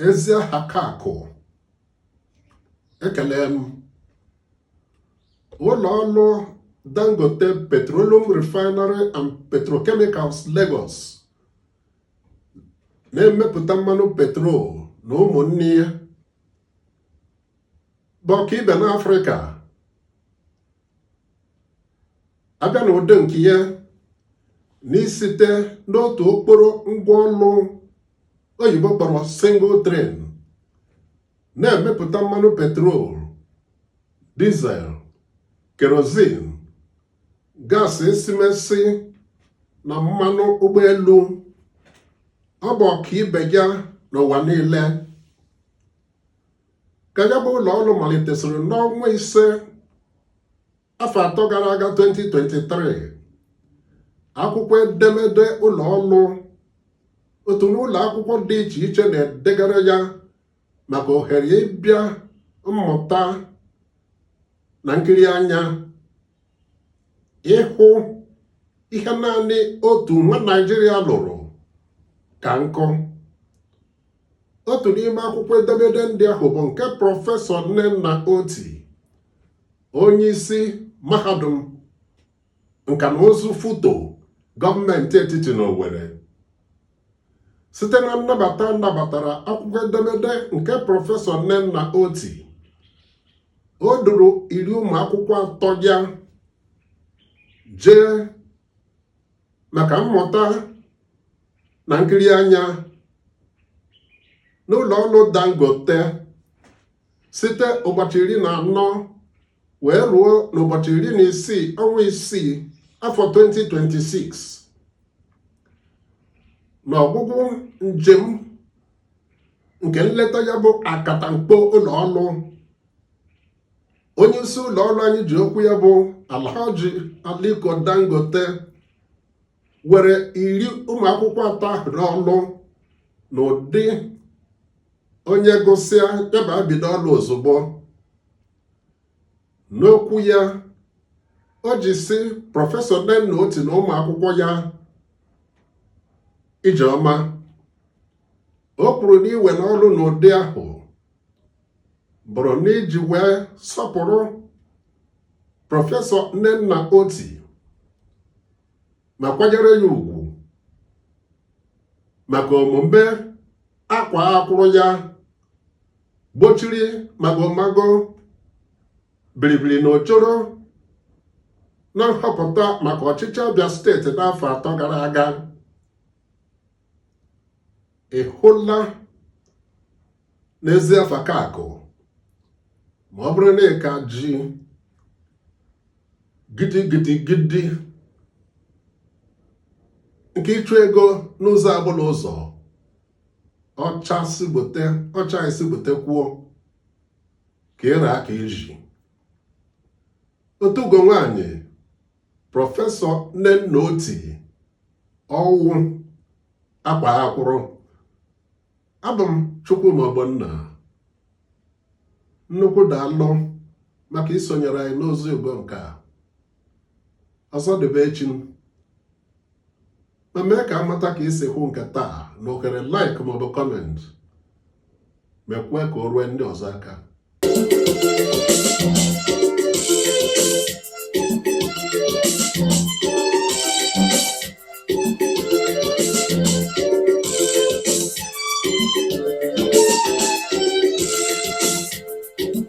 Ezi aha ka akụ. Ekele m ụlọ ọrụ Dangote Petroleum Refinery and Petrochemicals Lagos na-emepụta mmanụ petrol na ụmụnne ya bụ ọkaibe n'Afrịka. Abịa n'ụdị nke ya n'isite n'otu okporo ngwa ọlụ oyibo kpọrọ single train na-emepụta mmanụ petrol, diesel, kerosene, gaasị esimesi na mmanụ ụgbọelu. Ọ bụ ọkaibe ya n'ụwa niile. Ka ya bụ ụlọ ọrụ malitesịrị n'ọnwa 5 afọ 3 gara aga, 2023, akwụkwọ edemede ụlọ ọrụ otu n'ụlọ akwụkwọ dị iche iche na-edegara ya maka ohere ịbịa mmụta na nkiri anya ịhụ ihe naanị otu nwa Naịjirịa lụrụ ka nkụ. Otu n'ime akwụkwọ edemede ndị ahụ bụ nke Prọfesọ Nnenna Oti, onye isi mahadum nka na ụzụ FUTO gọọmenti etiti n'Owerri. Site na nnabata nabatara akwụkwọ edemede nke Prọfesọ Nnenna Oti, o duru 33 ụmụ akwụkwọ ya jee maka mmụta na nkiri anya n'ụlọ ọrụ Dangote site ụbọchị 14 wee ruo n'ụbọchị 16 ọnwa 6 afọ 2026. N'ọgwụgwụ njem nke nleta ya bụ akatamkpo ụlọ ọrụ, onye isi ụlọ ọrụ anyị ji okwu ya bụ Alhaji Aliko Dangote were 33 ụmụ akwụkwọ ahụ n'ọlụ n'ụdị onye gụsịa ya ba bido ọlụ ozugbo. N'okwu ya, o ji sị Prọfesọ Nnenna Oti na ụmụ akwụkwọ ya ije ọma. O kwuru na iwe n'ọlụ n'ụdị ahụ bụrụ n'iji wee sọpụrụ Prọfesọ Nnenna Oti ma kwanyere ya ugwu maka omume akwa akwụrụ ya gbochiri magomago biribiri na ojoro na nhọpụta maka ọchịchị Abia steeti n'afọ 3 gara aga. Ị hụla n'ezi afa ka akụ ma ọ bụrụ na ị ka ji gidi gidi gidi nke ịchụ ego n'ụzọ abụla ụzọ ọcha sigbote ọcha esigbote kwuo ka ịra aka iji otu ugo nwaanyị Prọfesọ Nnenna Oti ọwụ akwa akwụrụ. Abụ m Chukwuma Ogbonna. Nnukwu daalụ maka isonyere anyị n'ozi ugo nke a. Ọzọ dịbe echi, ma mee ka amata ka isi hụ nke taa na ohere like maọbụ comment, mekwee ka o rue ndị ọzọ aka.